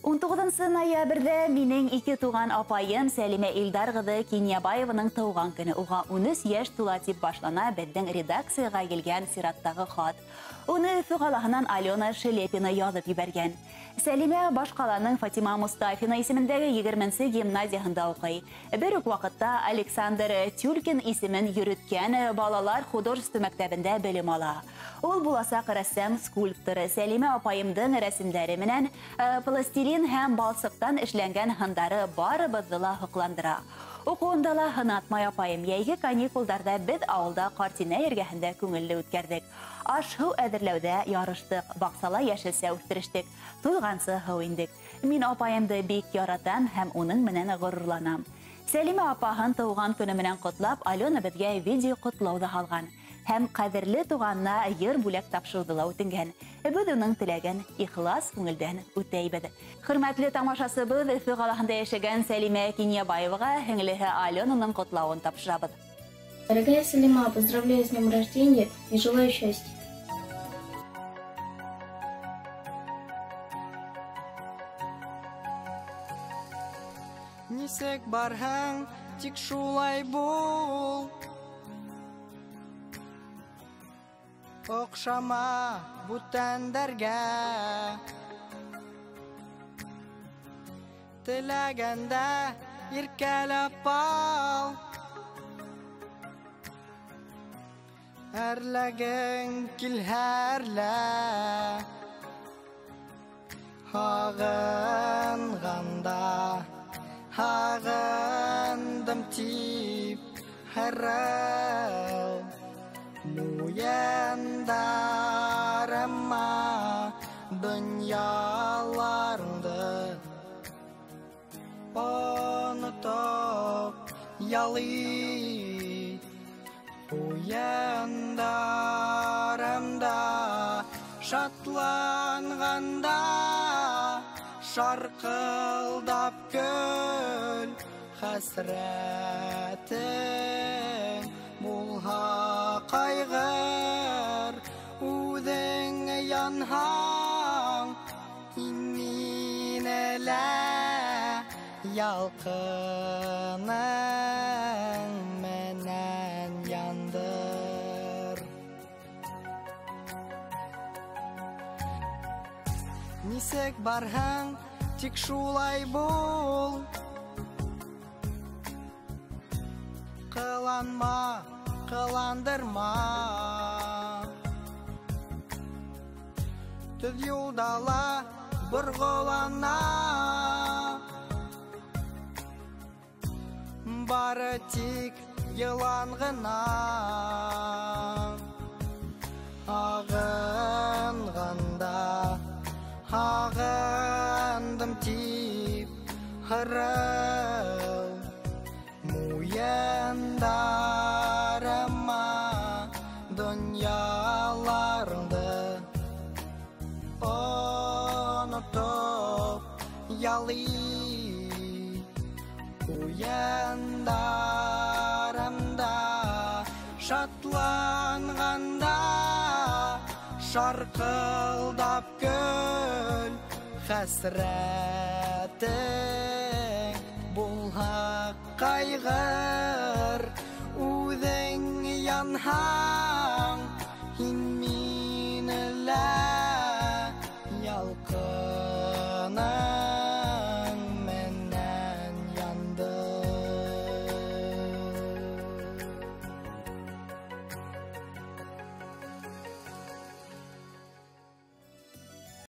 19 ноябрҙә минең ике туған апайым Сәлимә Илдар ҡыҙы Кинйәбаеваның тыуған көнө. Уға 13 йәш тула тип башлана беҙҙең редакцияға килгән сираттағы хат. Уны Өфө ҡалаһынан Алена Шелепина яҙып ебәргән. Сәлимә баш ҡаланың Фатима Мустафина исемендәге 20-нсе гимназияһында уҡый. Бер үк ваҡытта Александр Тюлькин исемен йөрөткән балалар художество мәктәбендә белем ала. Ул буласаҡ рәссам, скульптор. Сәлимә апайымдың рәсемдәре менән пластилин һәм балсыҡтан эшләнгән һындары барыбыҙҙы ла һоҡландыра. Уҡыуында ла һынатмай апайым. Йәйге каникулдарҙа беҙ ауылда ҡартинә эргәһендә күңелле үткәрҙек. Аш-һыу әҙерләүҙә ярыштыҡ, баҡсала йәшелсә үҫтерештек, туйғансы һыу индек. Мин апайымды бик яратам һәм уның менән ғорурланам. Сәлимә апаһын тыуған көнө менән ҡотлап, Алена беҙгә видео ҡотлау ҙа һалған һәм ҡәҙерле туғанына йыр бүләк тапшырыуҙы ла үтенгән. Беҙ уның теләген ихлас күңелдән үтәйбеҙ. Хөрмәтле тамашасыбыҙ, Өфө ҡалаһында йәшәгән Сәлимә Кинйәбаеваға һеңлеһе Аленаның ҡотлауын тапшырабыҙ. Дорогая Салима, поздравляю с днем рождения и желаю счастья. Нисек барһаң, тик шулай бул. Оҡшама бүтәндәргә. Теләгәндә иркәләп ал. Әрләгең килһә әрлә. Һағынғанда һағындым тип һырыл. Муйындарыма донъяларыңды онотоп ял ит. Уйындарымда шатланғанда шарҡылдап көл. Хәсрәтең булһа ҡайғыр, үҙең янһаң, һин мине лә ялҡының менән яндыр. Нисек барһаң, тик шулай бул. Ҡыланма, ҡыландырма. Төҙ юлда ла борғолана. Бары тик йылан ғына. Һағынғанда һағындым тип һырыл. Муйындарыма донъяларыңды онотоп ял ит. Уйындарымда шатланғанда шарҡылдап көл. Хәсрәтең булһа ҡайғыр, үҙең янһаң,